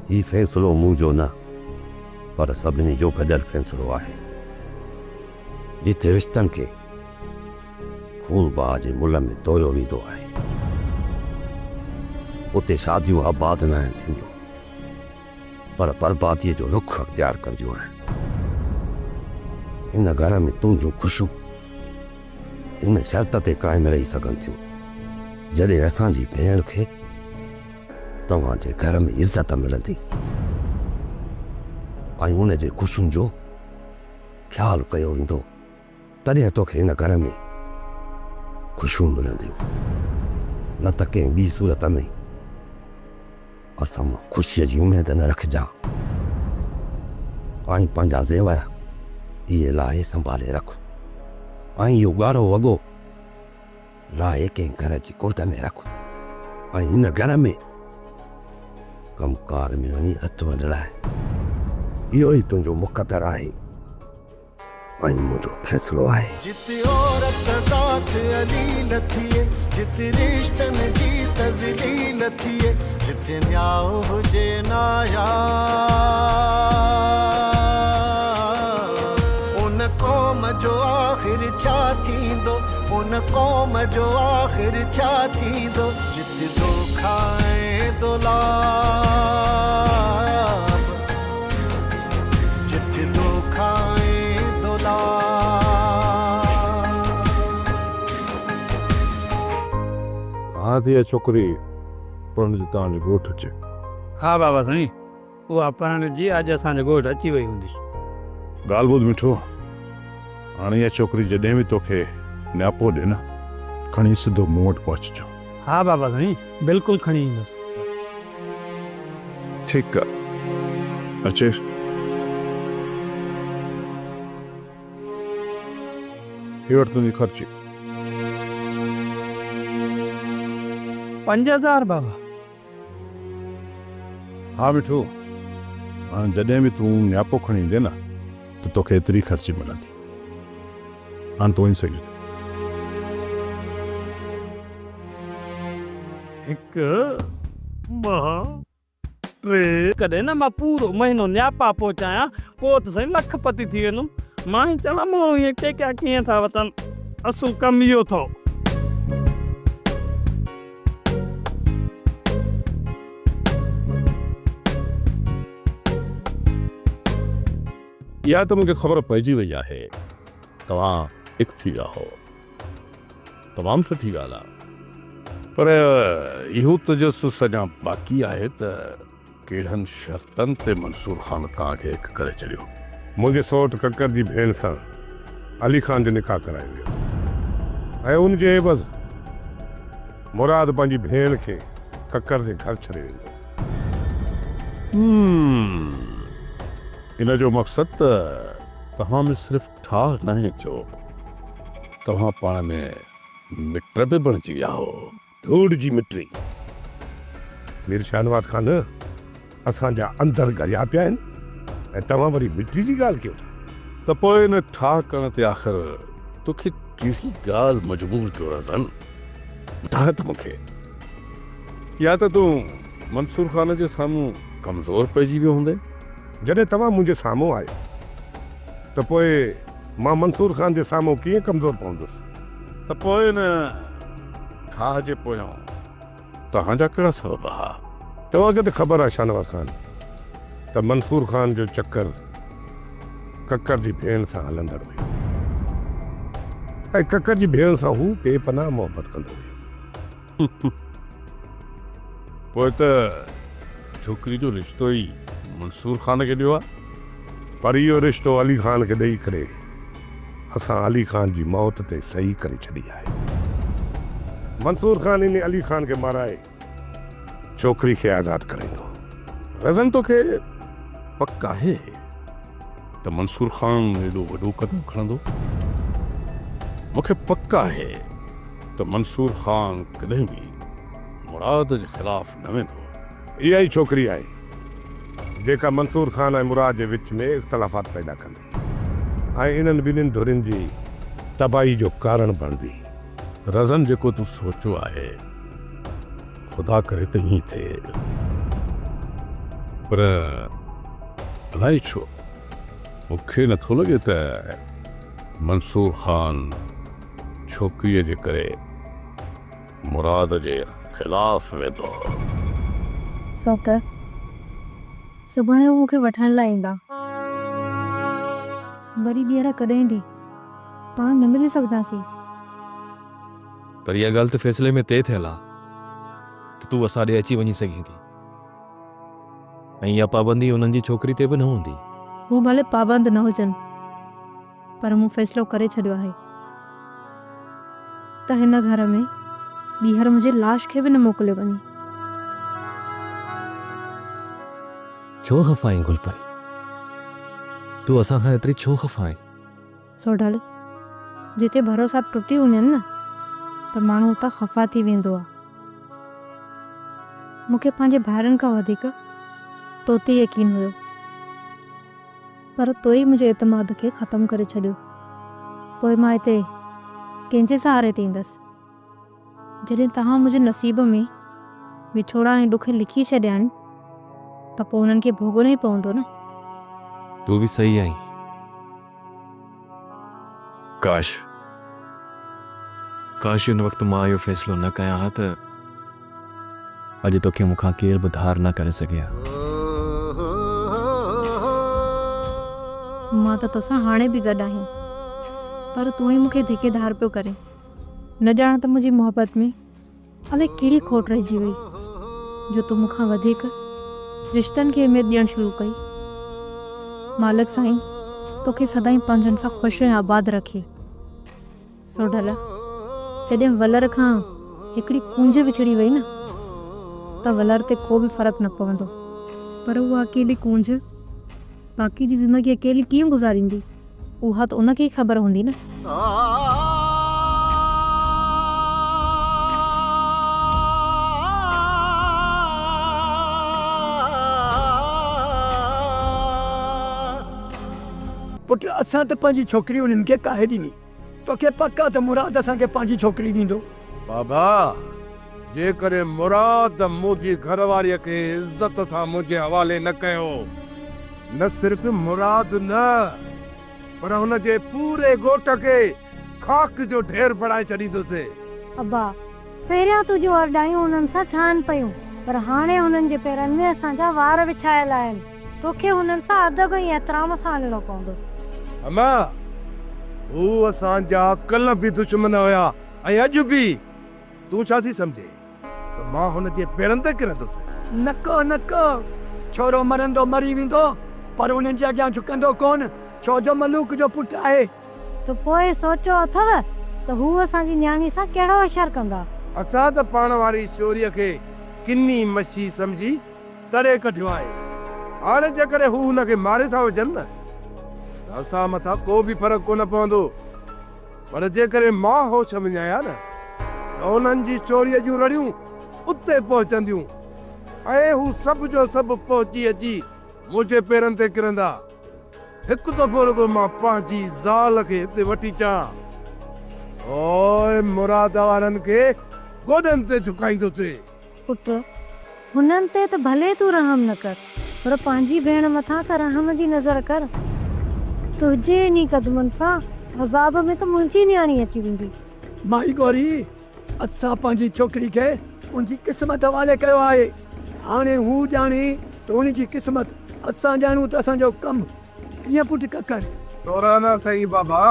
هي فيصلو منهنجو نه پر سڀني جو گڏيل فيصلو آهي. جتي رشتن کي خون بها جي ملهه ۾ توريو ويندو آهي، اتي شاديون آباد ناهن ٿينديون پر برباديء جو رخ اختيار ڪنديون آهن. هن گهر ۾ تنهنجون خوشيون ان شرط تي قائم رهي سگهن ٿيون، جڏهن اسان جي ڀيڻ کي توهان جي گهر ۾ عزت ملندي ۽ ان جي خوشين جو خيال ڪيو ويندو، تڏهن توکي هن گهر ۾ خوشيون ملنديون، نه ته ڪنهن ٻي صورت ۾ اسان مان خوشيء جي اميد نه رکجان ۽ پنهنجا زيور اهي لاهي سنڀالي رک ۽ اهو ڳاڙهو وڳو لاهي ڪنهن گهر جي ڪنڊ ۾ رک ۽ هن گهر ۾ ڪم ڪار ۾ وڃي هٿ ونڊراء. اهو ئي تنهنجو مقدر آهي ۽ منهنجو فيصلو آهي. جت عورت ذات عليل ٿئي، جت رشتن جي تذليل ٿئي، جت نياء هجي ناياب، ان قوم جو آخر ڇا ٿيندو، ان قوم جو آخر ڇا ٿيندو، جت دوکا ۽ دولاب. جت دوکا ۽ دولاب. ها ٿي اها ڇوڪري پرڻجي توهان جي ڳوٺ اچي. ها بابا سائين اها پرڻجي اڄ اسان جي ڳوٺ اچي وئي هوندي. ڳالهه ٻڌ مٺو، هاڻي اها ڇوڪري جڏهن به توکي نياپو ڏي نه، کڻي سڌو مون وٽ پهچجان. ها بابا سائين بلڪل کڻي ايندس. ٺيڪ آ، اچي. هي وٺ تنهنجي خرچي. 5000 بابا. ها مٺو، هاڻ جڏهن به تون نياپو کڻي ايندين نه ته توکي ايتري خرچي ملندي. هاڻ تون وڃي سگهين ٿو. هڪ، ٻه، ٽي. ڪڏهن نه مان پورو مهينو نياپا پهچايان، پوء ته سائين لک پتي ٿي ويندم. مان ئي چوان ماڻهو ائين ڪيڪيا ڪيئن ٿا وتن. اصل ڪم اهو اٿئو. اها ته مون کي خبر پئجي وئي آهي توهان هڪ ٿي ويا هئو. تمام سٺي ڳالهه آهي. پر اهو تجسس اڃا باقي آهي ته ڪهڙن شرطن تي منصور خان توهان کي هڪ ڪري ڇڏيو. منهنجي سئوٽ ڪڪر جي ڀيڻ سان علي خان جو نڪاح ڪرايو ويو ۽ ان جي عيوض مراد پنهنجي ڀيڻ کي ڪڪر جي گهر ڇڏي ويندو. هم، ان جو مقصد ته توهان ۾ صرف ٺاهه ناهي ٿيو، توهان پاڻ ۾ مٽ به بڻجي ويا هئو. ڌوڙ جي مٽي. مير شاهنواز خان، اسان جا اندر ڳريا پيا آهن ۽ توهان وري مٽي جي ڳالهه ڪيو ٿا. ته پوء ان ٺاهه ڪرڻ تي آخر توکي ڪهڙي ڳالهه مجبور ڪيو رزن؟ ٻڌاء ته مون کي. يا ته تون منصور خان جي سامهون ڪمزور پئجي ويو هوندين. جڏهن توهان منهنجي سامهون آيو ته پوء مان منصور خان جي سامهون ڪيئن ڪمزور پوندس؟ ته پوء ان ٺاهه جي پويان توهان جا ڪهڙا سبب ها؟ توهان کي ته خبر آهي شاهنواز خان ته منصور خان جو چڪر ڪڪر جي ڀيڻ سان هلندڙ هيو ۽ ڪڪر جي ڀيڻ سان هو بي پناهه محبت ڪندو هيو. پوء ته ڇوڪري جو رشتو ئي منصور خان کي ڏيو ها. پر اهو رشتو علي خان کي ڏئي ڪري اسان علي خان جي موت تي صحيح ڪري ڇڏي آهي. منصور خان انهي علي خان کي مارائي ڇوڪري کي آزاد ڪرائيندو. رزن توکي پڪ آهي ته منصور خان ايڏو وڏو قدم کڻندو؟ مون کي پڪ آهي ته منصور خان ڪڏهن به مراد جي خلاف نه ويندو. اها ئي ڇوڪري آهي جيڪا منصور خان ۽ مراد جي وچ ۾ اختلافات پيدا ڪندي ۽ انهن ٻنهين ڌرين جي تباهي جو ڪارڻ بڻبي. رزن جيڪو تون سوچيو آهي خدا ڪري ته ائين ٿئي. پر الائي ڇو مون کي نٿو لڳي ته منصور خان ڇوڪريء جي ڪري مراد جي خلاف ويندو. سوٽ، سڀاڻي هو مون کي وٺڻ لاء ايندا. وري ٻيهر ڪڏهن به پاڻ نه ملي سگهنداسين. پر اها ڳالهه ته فيصلي ۾ طئي ٿيل آ ته تون اسان ڏي اچي وڃي سگهين ٿي ۽ اها پابندي انهن جي ڇوڪري تي به نه هوندي. هو ڀلي پابند نه هجن پر مون فيصلو ڪري ڇڏيو آهي ته هن گهر ۾ ٻيهر منهنجي لاش کي به نه موڪليو وڃي. ڇو خفا آهين گل پري؟ تون اسان کان ايتري ڇو خفا آهين؟ سوڍل، جتي ڀروسا ٽٽي وڃن نه ته ماڻهو اتان خفا ٿي ويندو آ. مون کي پنهنجي ڀائرن کان وڌيڪ تو تي يقين هيو. پر تو ئي منهنجي اعتماد کي ختم ڪري ڇڏيو. پوء مان هتي ڪنهن جي سهاري تي ايندس؟ جڏهن توهان منهنجي نصيب ۾ وڇوڙا ۽ ڏک لکي ڇڏيا آهن ته پوء انهن کي ڀوڳڻو ئي پوندو نه. تون به صحيح آهين. ڪاش! ڪاش ان وقت مان اهو فيصلو نه ڪيان ها ته اڄ توکي مون کان ڪير به ڌار نه ڪري سگهي ها. مان ته توسان هاڻي به گڏ آهيان پر تون ئي مون کي ڌڪي ڌار پيو ڪرين. نه ڄاڻ ته منهنجي محبت ۾ الائي ڪهڙي کوٽ رهجي وئي جو تو مون کان وڌيڪ رشتن کي اهميت ڏيڻ شروع ڪئي. مالڪ سائين توکي سدائين پنهنجن سان خوش ۽ آباد رکي. سوڍل، جڏهن ولر کان هڪڙي ڪونج وڇڙي وئي نه ته ولر تي ڪو به فرق نه پوندو. پر اها اڪيلي ڪونج باقي جي زندگي اڪيلي ڪيئن گذاريندي؟ اها ته ان کي ئي خبر هوندي نه. پٽ اسان ته پنهنجي ڇوڪري انهن کي ڪاهي ڏني. توکي پڪ آ ته مراد اسان کي پنهنجي ڇوڪري ڏيندو؟ بابا، جيڪڏهن مراد منهنجي گهر واريء کي عزت سان منهنجي حوالي نه ڪيو، نه صرف مراد نه پر هن جي پوري ڳوٺ کي خاڪ جو ڍير بڻائي ڇڏيندس. ابا، پهريان تنهنجون ارڏايون انهن سان ٺهن پيون، پر هاڻي هنن جي پيرن ۾ اسان جا وار وڇايل آهن. توکي هنن سان ادب ۽ احترام سان هلڻو پوندو. اما، هو اسان جا ڪلهه به دشمن هيا ۽ اڄ به. تون ڇا ٿي سمجهين ته مان هن جي پيرن تي ڪرندس؟ نڪو نڪو، ڇورو مرندو مري ويندو، پر انهن جي اڳيان جهڪندو ڪونه، ڇو جو ملوڪ جو پٽ آهي. ته پوء سوچيو اٿو ته هو اسان جي نياڻي سان ڪهڙو حشر ڪندا؟ اسان ته پاڻ واري چوريء کي ڪني مڇي سمجهي تڙي ڪڍيو آهي. هاڻي جيڪڏهن هو هن کي ماري ٿا وجهن نه ته اسان مٿان ڪو به فرق ڪونه پوندو. پر جيڪڏهن مان هوش وڃايان نه ته انهن جي چوريء جون رڙيون اتي پهچنديون ۽ هو سڀ جو سڀ پهچي اچي منهنجي پيرن تي ڪرندا. هڪ دفعو رڳو مان پنهنجي زال کي هتي وٺي اچان، پوء مراد وارن کي گوڏن تي جهڪائيندوسين. پٽ، هنن تي ته ڀلي تون رحم نه ڪر، پر پنهنجي ڀيڻ مٿان ته رحم جي نظر ڪر. تنهنجي انهي قدمن سان عذاب ۾ ته منهنجي نياڻي اچي ويندي. مائي گوري، اسان پنهنجي ڇوڪري کي ان جي قسمت حوالي ڪيو آهي. هاڻي هو ڄاڻي ته ان جي قسمت، اسان ڄاڻون ته اسان جو ڪم. ائين پٽ ڪڪر. سورانا سائين بابا.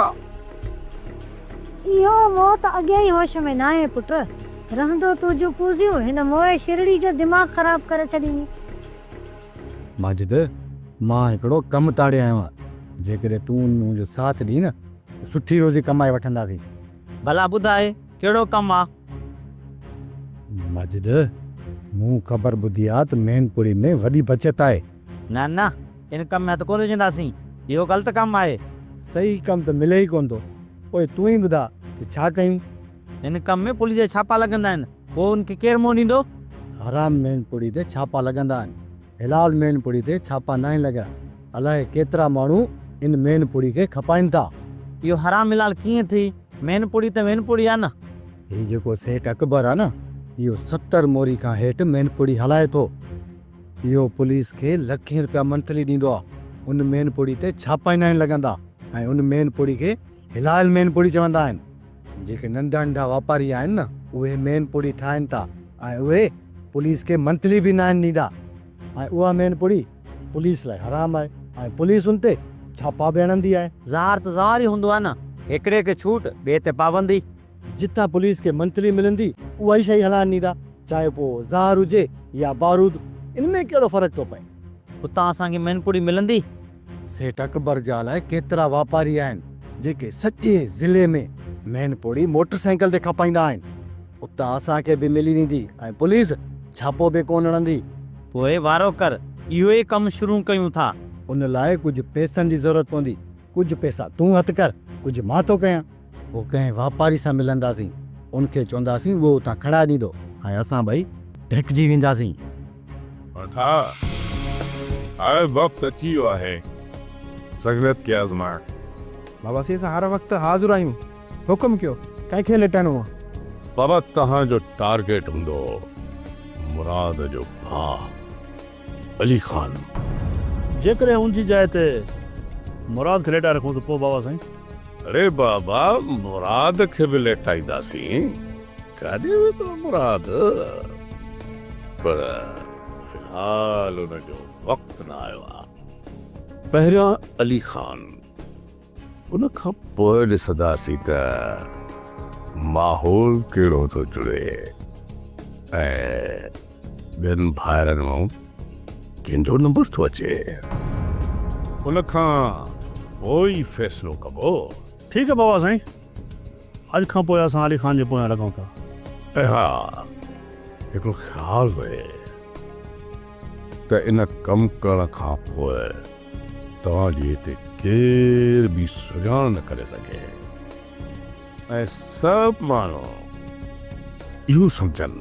اهو مئو ته اڳي ئي هوش ۾ ناهي پٽ. رهندو تنهنجون پوزيون هن موئي شرڙي جو دماغ خراب ڪري ڇڏينديون. ماجد، مان هڪڙو ڪم تاڙي آيو آهيان، جيڪڏهن تون منهنجو ساٿ ڏين نه ته سٺي روزي ڪمائي وٺنداسين. ڀلا ٻڌاء ڪهڙو ڪم آ؟ ماجد، مون خبر ٻڌي آ ته مين پڙي ۾ وڏي بچت آهي. نه نه، ان ڪم ۾ هٿ ڪونه وجهنداسين، اهو غلط ڪم آهي. صحيح ڪم ته ملي ئي ڪونه ٿو، پوء تون ئي ٻڌاء ته ڇا ڪيون؟ هن ڪم ۾ پوليس جا ڇاپا لڳندا آهن، پوء ان کي ڪير منهن ڏيندو؟ حرام مين پڙي تي ڇاپا لڳندا آهن، حلال مين پڙي تي ڇاپا ناهن لڳا، الائي ڪيترا ماڻهو ان مين پڙي کي کپائين ٿا. اهو حرام حلال ڪيئن ٿي؟ مين پڙي ته مين پڙي آهي نه. هي جيڪو سيٺ اڪبر آهي نه، اهو 70 موري کان هيٺ مين پڙي هلائي ٿو. اهو پوليس کي لکين رپيا منٿلي ڏيندو آ. ان مين پوڙي تي ڇاپا ئي ناهن لڳندا ۽ ان مين پوڙي کي هلال مين پوڙي چوندا آهن. جيڪي ننڍا ننڍا واپاري آهن نه اهي مين پوڙي ٺاهين ٿا ۽ اهي پوليس کي منٿلي به ناهن ڏيندا ۽ اها مين پوڙي پوليس لاء حرام آهي ۽ پوليس ان تي ڇاپا به هڻندي آهي. زهر ته زهر ئي هوندو آهي نه. هڪڙي کي ڇوٽ ٻئي تي پابندي. جتان پوليس کي منٿلي ملندي اها ئي شيء هلائڻ ڏيندا، چاهي پوء زهر هجي يا بارود، ان ۾ ڪهڙو فرق ٿو پئي. اتان اسان کي مين پوڙي ملندي؟ سيٺ اڪبر جا الائي ڪيترا واپاري آهن، جيڪي سڄي ضلعي ۾ مين پوڙي موٽر سائيڪل تي کپائيندا آهن. اتان اسان کي به ملي ويندي ۽ پوليس ڇاپو به ڪونه هڻندي. پوء وارو ڪر، اهو ئي ڪم شروع ڪيون ٿا. ان لاء ڪجهه پئسن جي ضرورت پوندي. ڪجهه پئسا تون هٿ ڪر، ڪجهه مان ٿو ڪيان. پوء ڪنهن واپاري سان ملنداسين، ان کي چونداسين اهو اتان کڻائي ڏيندو ۽ اسان ٻئي ڍڪجي وينداسين. ادا هاڻي وقت اچي ويو آهي سگهليت کي آزمائڻ. بابا سي اسان هر وقت حاضر آهيون حڪم ڪيو ڪنهن کي ليٽائڻو آ. بابا توهان جو ٽارگيٽ هوندو مراد جو ڀاء علي خان. جيڪڏهن ان جي جاء تي مراد کي ليٽائي رکون ته پوء بابا سائين. اڙي بابا مراد کي به ليٽائينداسين. ڪاڏي ويندو مراد؟ پر في الحال ان جو وقت نه آيو آ. پهريان علي خان، ان کان پوء ڏسنداسين ته ماحول ڪهڙو ٿو جڙي ۽ ٻين ڀائرن مان ڪنهن جو نمبر ٿو اچي. ان کان پوء ئي فيصلو ڪبو. ٺيڪ آ بابا سائين. اڄ کان پوء اسان علي خان جي پويان لڳون ٿا. ۽ ها هڪڙو خيال رهي ته ان ڪم ڪرڻ کان پوء توهان جي هتي ڪير به سڃاڻ نه ڪري سگهي ۽ سڀ ماڻهو اهو سمجهن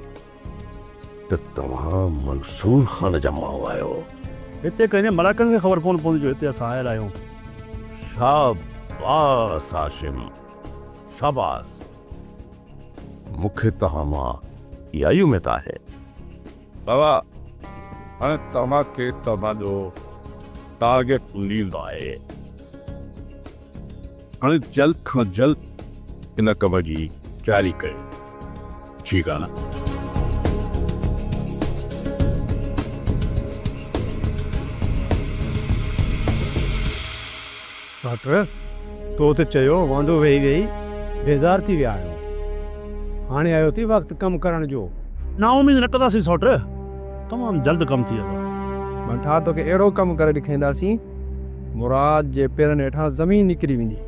ته توهان منصور خان جا ماڻهو آهيو. هتي ڪنهن جي ملائڪن کي خبر ڪونه پوندي جو هتي اسان آيل آهيون. شاباس هاشم شاباس. مون کي توهان مان اها ئي اميد آهي. بابا هاڻي توهان کي توهان جو ٽارگيٽ ملي ويو آهي. هاڻي جلد کان جلد ان ڪم جي تياري ڪيو. ٺيڪ آ نه. ساٽ، تو ته چيو واندو ويهي ويهي بيزار ٿي ويا آهيون. هاڻي آيو اٿئي وقت ڪم ڪرڻ جو. نااميد نه ڪنداسين سوٽ، تمام جلد ڪم ٿي ويندو. منٺار توکي اهڙو ڪم ڪري ڏيکارينداسين، مراد جي پيرن هيٺان زمين نڪري ويندي.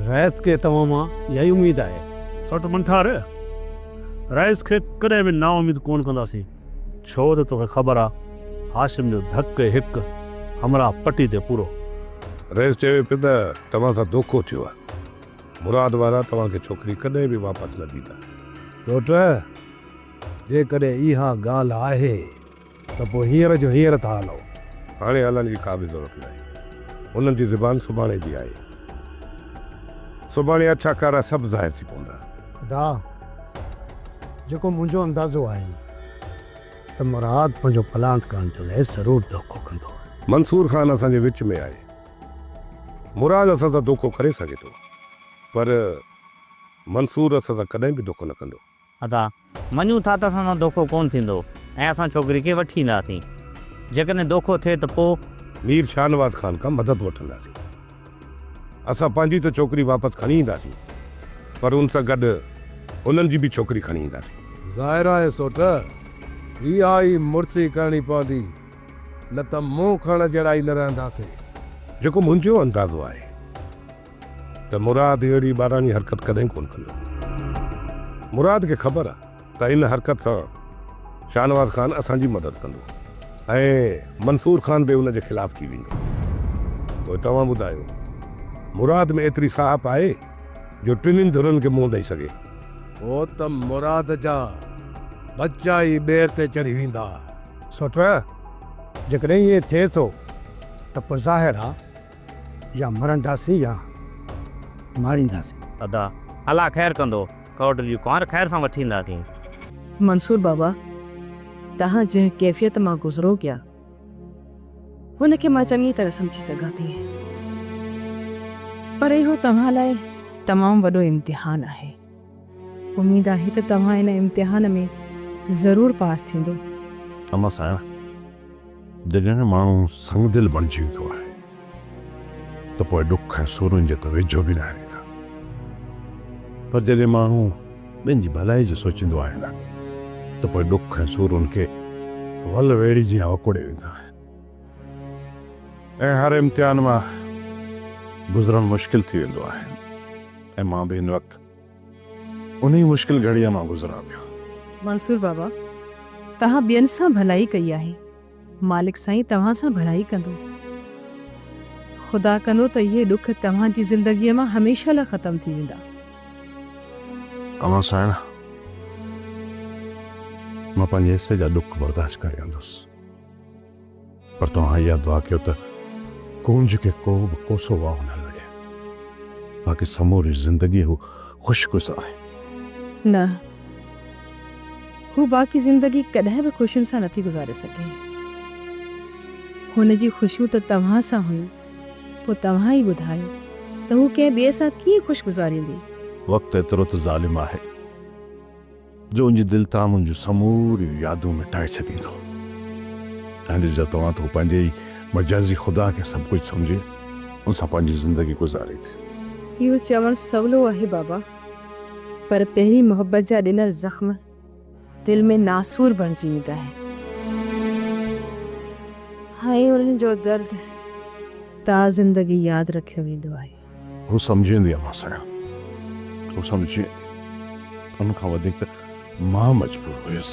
رئيس کي توهان مان اها ئي اميد آهي. سوٽ منٺار، رئيس کي ڪڏهن به نااميد ڪونه ڪنداسين، ڇو ته توکي خبر آ هاشم جو ڌڪ هڪ همراهه پٽي تي پورو. رئيس چوي پيو ته توهان سان دوکو ٿيو آهي. مراد وارا توهان کي ڇوڪري ڪڏهن به واپس نه ڏيندا. سوٽ، جيڪڏهن اها ڳالهه آهي ته پوء هينئر جو هينئر ٿا هلون. هاڻي هلڻ جي ڪا به ضرورت ناهي. هنن جي زبان سڀاڻي جي آهي. سڀاڻي اڇا ڪارا سڀ ظاهر ٿي پوندا. ادا، جيڪو منهنجو اندازو آهي ته مراد پنهنجو پلاند ڪرڻ جي لاء ضرور دوکو ڪندو. منصور خان اسان جي وچ ۾ آهي. مراد اسان سان دوکو ڪري سگهي ٿو، پر منصور اسان سان ڪڏهن به دوکو نه ڪندو. ادا، مڃون ٿا ته اسان سان دوکو ڪونه ٿيندو ۽ اسان ڇوڪري کي وٺي اينداسين. جيڪڏهن دوکو ٿئي ته پوء؟ مير شاهنواز خان کان مدد وٺنداسين. اسان پنهنجي ته ڇوڪري واپس کڻي اينداسين، پر ان سان گڏ هنن جي به ڇوڪري کڻي اينداسين. ظاهر آهي سوٽ، اها ئي مڙسي ڪرڻي پوندي، نه ته منهن کڻڻ جهڙا ئي نه رهنداسين. جيڪو منهنجو اندازو آهي ته مراد اهڙي ٻاراڻي حرڪت ڪڏهن ڪونه ڪندو. مراد کي خبر آهي ته ان حرڪت سان شاهنواز خان اسان جي مدد ڪندو ۽ منصور خان به ان جي خلاف ٿي ويندو. پوء توهان ٻڌايو مراد ۾ ايتري ساهپ آهي جو ٽنهين ڌرين کي منهن ڏئي سگهي؟ پوء ته مراد جا ٻچا ئي ٻير تي چڙهي ويندا. سوٽ، جيڪڏهن ائين ٿئي ٿو ته پوء ظاهر آ يا مرنداسين يا مارينداسين. ادا، الله خير ڪندو، ڪورٽ جي ڪنوار خير سان وٺي اينداسين. منصور بابا، توهان جنهن ڪيفيت مان گذرو پيا، هن کي مان چڱي طرح سمجهي سگهان ٿي. پر اهو توهان لاء تمام وڏو امتحان آهي. اميد آهي ته توهان ان امتحان ۾ ضرور پاس ٿيندو. اما سائڻ، جڏهن ماڻهو سنگدل بڻجي ويندو آهي ته پوء ڏک ۽ سورن جي ته ويجهو به ناهن ايندا. پر جڏهن ماڻهو ٻين جي ڀلائي جو سوچيندو آهي نه ته پوء ڏک ۽ سور ان کي ول ويڙهي جيان وڪوڙي ويندا آهن ۽ هر امتحان مان گذرڻ مشڪل ٿي ويندو آهي ۽ مان به هن وقت انهي مشڪل گهڙيء مان گذران پيو. منصور بابا، توهان ٻين سان ڀلائي ڪئي آهي. مالڪ سائين توهان سان ڀلائي ڪندو. خدا ڪندو ته اهي ڏک توهان جي زندگيء مان هميشه لاء ختم ٿي ويندا. امان سائڻ، مان پنهنجي حصي جا ڏک برداشت ڪري ويندس، پر توهان اها دعا ڪيو ته ڪونج کي ڪو به ڪوسو واء نه لڳي، باقي سموري زندگي هو خوش گذاري. نه، هو باقي زندگي ڪڏهن به خوشين سان نٿي گذاري سگهي. هن جي خوشيون ته توهان سان هيون، پوء توهان ئي ٻڌايو ته هو ڪنهن ٻئي سان ڪيئن خوش گذاريندي؟ وقت ايترو ته ظالم آهي جو ان جي دل تان منهنجون سموريون يادون مٽائي ڇڏيندو ۽ ڏسجو توهان ته هو پنهنجي ئي مجازي خدا کي سڀ ڪجهه سمجهي ان سان پنهنجي زندگي گذاري ٿي. اهو چوڻ سولو آهي بابا. پر پهرين محبت جا ڏنل زخم دل ۾ ناسور بڻجي ويندا آهن ۽ انهن جو درد تا زندگي ياد رکيو ويندو آهي. هو سمجهي ويندي امان سائين، هو سمجهي ويندي. ان کان وڌيڪ ته مان مجبور هيس.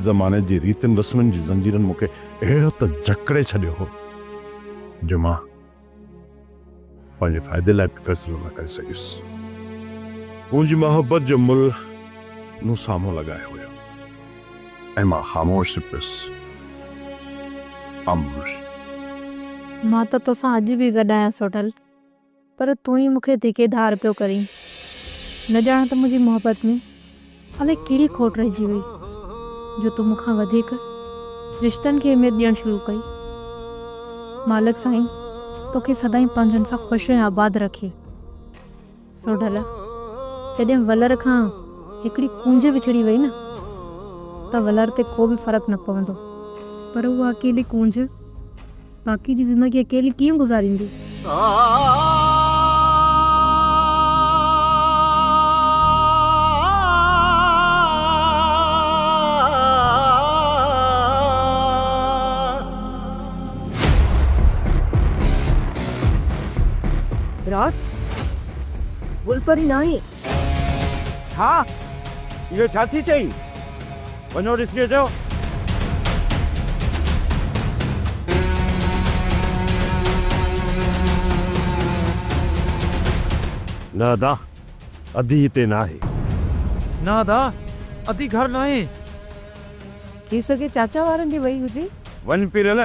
زماني جي ريتن رسمن جي زنجيرن مون کي اهڙو ته جڪڙي ڇڏيو هو جو مان پنهنجي فائدي لاء به فيصلو نه ڪري سگهيس. منهنجي محبت جو ملهه مون سامهون لڳايو هيو ۽ مان خاموش پيس. خاموش. مان ته توسان اڄ به گڏ آهيان سوڍل، پر تون ئي مون کي ڌڪي ڌار پيو ڪرين. نه ڄاڻ ته منهنجي محبت ۾ الائي ڪهڙي کوٽ رهجي وئي جو تو مون کان وڌيڪ رشتن کي اهميت ڏيڻ شروع ڪئي. مالڪ سائين توکي سدائين پنهنجن سان خوش ۽ آباد رکي. سوڍل، جڏهن ولر کان هڪڙي ڪونج وڇڙي وئي نه ته ولر تي ڪو به فرق نه پوندو. پر اها اڪيلي ڪونج باقي جي زندگي اڪيلي ڪيئن گذاريندي؟ رات گل پري ناهي. ڇا؟ اهو ڇا ٿي چئين؟ وڃو ڏسي اچو. نه ادا، ادي هتي ناهي. نه ادا، ادي گهر ناهي. ٿي سگهي چاچا وارن ڏي وئي هجي. وڃ پيرل،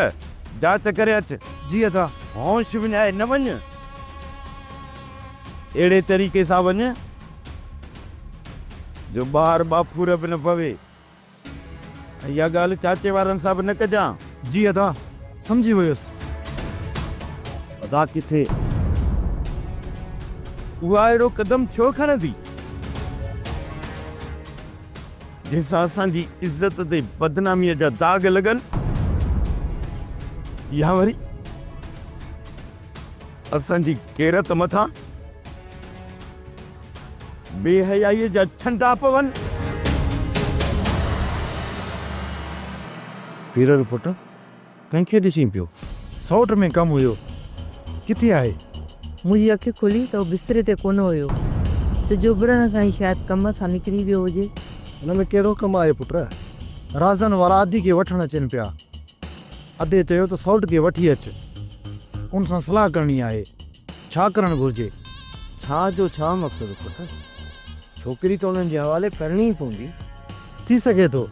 جاچ ڪري اچ. جي ادا. هوش وڃائي نه وڃ. اهڙي طريقي سان وڃ جو ٻاهر ٻاڦور به نه پوي ۽ اها ڳالهه چاچي وارن سان به نه ڪجان. جي ادا، سمجهي ويس. ادا ڪٿي؟ اها اهڙو قدم ڇو کڻندي، جنهن سان اسان جي عزت تي بدناميء جا داغ لڳن يا وري اسان جي غيرت مٿان بي حيائيء جا ڇنڊا پون. پيرل پٽ، ڪنهن کي ڏسين پيو؟ سئوٽ ۾ ڪم هيو. ڪٿي آهي؟ منهنجي اک کلي ته هو بستري تي ڪونه هيو. سج اڀرڻ سان ئي شايد ڪم سان نڪري ويو هجي. هن ۾ ڪهڙو ڪم آهي پٽ؟ رازن وارا ادي کي وٺڻ اچن پيا. ادي چيو ته سئوٽ کي وٺي اچ. ان سان صلاح ڪرڻي آهي. ڇا ڪرڻ گهرجي؟ ڇا جو ڇا مقصد پٽ؟ ڇوڪري ته انهن جي حوالي ڪرڻي ئي پوندي. ٿي سگهي ٿو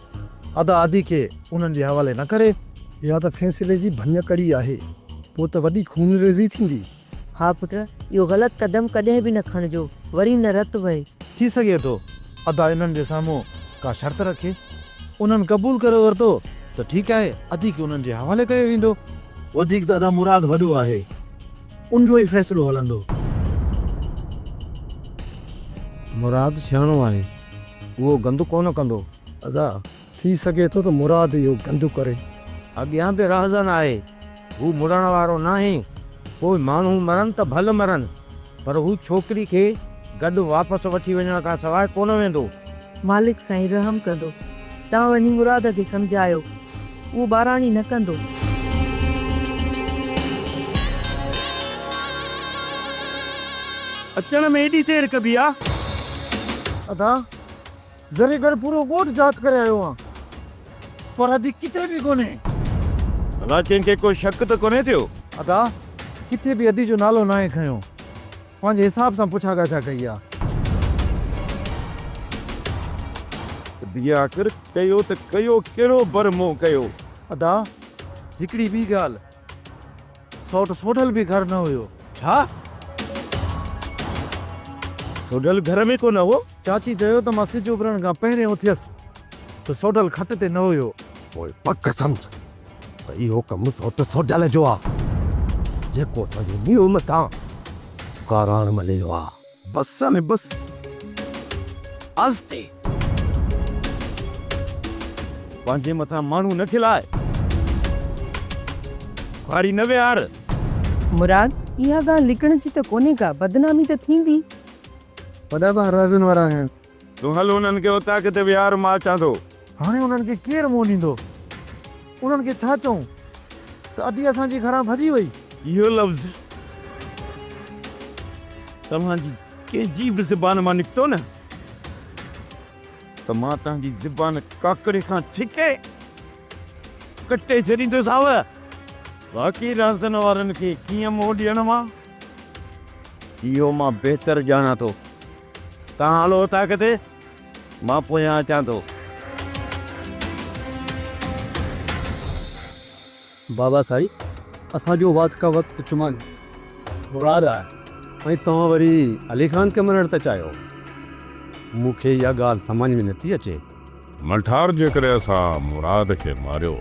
ادا ادي کي انهن جي حوالي نه ڪري. اها ته فيصلي جي ڀڃڪڙي آهي. پوء ته وڏي خونريزي ٿيندي. ها پٽ، اهو غلط قدم ڪڏهن به نه کڻجو، وري نه رت وهي. ٿي سگهي ٿو ادا انهن جي سامهون ڪا شرط رکي. انهن قبول ڪري ورتو ته ٺيڪ آهي، ادي کي انهن جي حوالي ڪيو ويندو. وڌيڪ ته ادا مراد وڏو آهي، ان جو ئي فيصلو هلندو. مراد سياڻو آهي، اهو گند ڪونه ڪندو. ادا، ٿي سگهي ٿو ته مراد اهو گند ڪري. اڳيان به رهزن آهي، هو مڙڻ وارو ناهي. پوء ماڻهو مرن ته ڀل مرن، پر هو ڇوڪري کي گڏ واپس وٺي وڃڻ کان سواء ڪونه ويندو. مالڪ سائين رحم ڪندو. توهان وڃي مراد کي سمجهايو. اهو ٻاراڻي نه ڪندو. اچڻ ۾ ايڏي دير ڪبي آ؟ ادا، ذري گهٽ پورو ڳوٺ جاچ ڪري آيو آهيان، پر ادي ڪٿي به ڪونهي. ادا، ڪنهن کي ڪو شڪ ته ڪونهي ٿيو؟ ادا، ڪٿي به ادي جو نالو ناهي کنيو. پنهنجي حساب سان پڇا ڳاڇا ڪئي آ. ادي آخر ڪيو ته ڪيو ڪهڙو بر منهن ڪيو. ادا هڪڙي ٻي ڳالهه سئوٽ سوڍل به گهر نه هيو. ڇا؟ سوڍل گهر ۾ ڪونه هو؟ چاچي چيو ته مان سج اڀرڻ کان پهرين اٿيس ته سوڍل کٽ تي نه هيو. پوء پڪ سمجهه ته اهو ڪم سئوٽ سوڍل جو آ، جيڪو اسان جي نينهن مٿان ڪاراڻ مليو آ. بس ۾ بس آهستي. پنهنجي مٿان ماڻهو نه کلاء. خواري نه ويهار. مراد، اها ڳالهه لڪڻ جي ته ڪونهي ڪا، بدنامي ته ٿيندي. وڏا ڀاء رهزن وارا آهن. تون هل انهن کي اوطاق تي ويهار مان اچان ٿو. هاڻي انهن کي ڪير منهن ڏيندو؟ انهن کي ڇا چئون ته ادي اسان جي گهران ڀڄي وئي. اهو لفظ توهان جي ڪنهن جي به زبان مان نڪتو نه ته مان توهان جي زبان ڪاڪڙي کان ڇڪي ڪٽي ڇڏيندوسانو. باقي رازدن وارن کي ڪيئن منهن ڏيڻو آ، اهو مان بهتر ڄاڻان ٿو. توهان هلو اوطاق تي، مان پويان اچان ٿو. بابا سائين، اسان جو وات کان وقت چمن مراد آهي ۽ توهان وري علي خان کي مرڻ ٿا چاهيو. مون کي اها ڳالهه سمجهه ۾ نٿي اچي. منٺار جيڪڏهن اسان مراد کي ماريو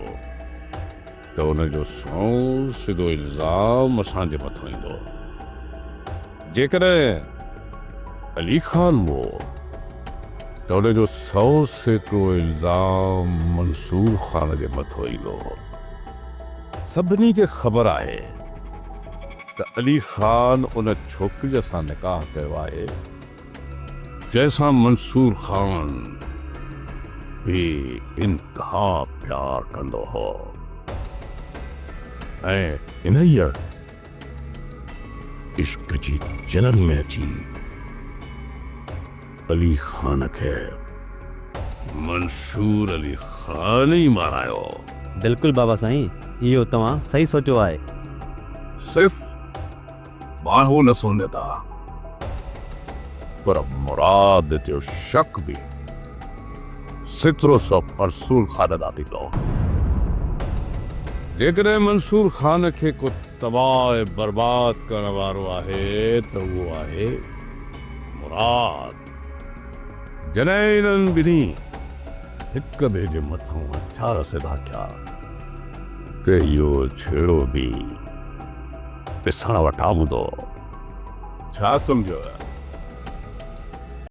ته ان جو سنئون سڌو الزام اسان جي مٿان ايندو. جيڪڏهن علي خان مئو ته ان جو 100% الزام منصور خان جي مٿو ايندو. سڀني کي خبر آهي ته علي خان ان ڇوڪريء سان نڪاح ڪيو آهي، جنهن سان منصور خان بي انتها پيار ڪندو هو ۽ انهيء عشق جي چنن ۾ اچي علي خان کي منصور علي خان ئي مارايو. بلڪل بابا سائين اهو توهان صحيح سوچيو آهي. صرف ماڻهو نه سونهندا پر مراد جو شڪ به سترو سو منصور خان ڏانهن ٿيندو. جيڪڏهن منصور خان کي ڪو تباهه ۽ برباد ڪرڻ وارو آهي ته اهو آهي مراد. جڏهن انهن ٻنهي هڪ ٻئي جي مٿان هٿيار سڌا ڪيا ته اهو جهيڙو به ڏسڻ وٽان هوندو. ڇا سمجهيو؟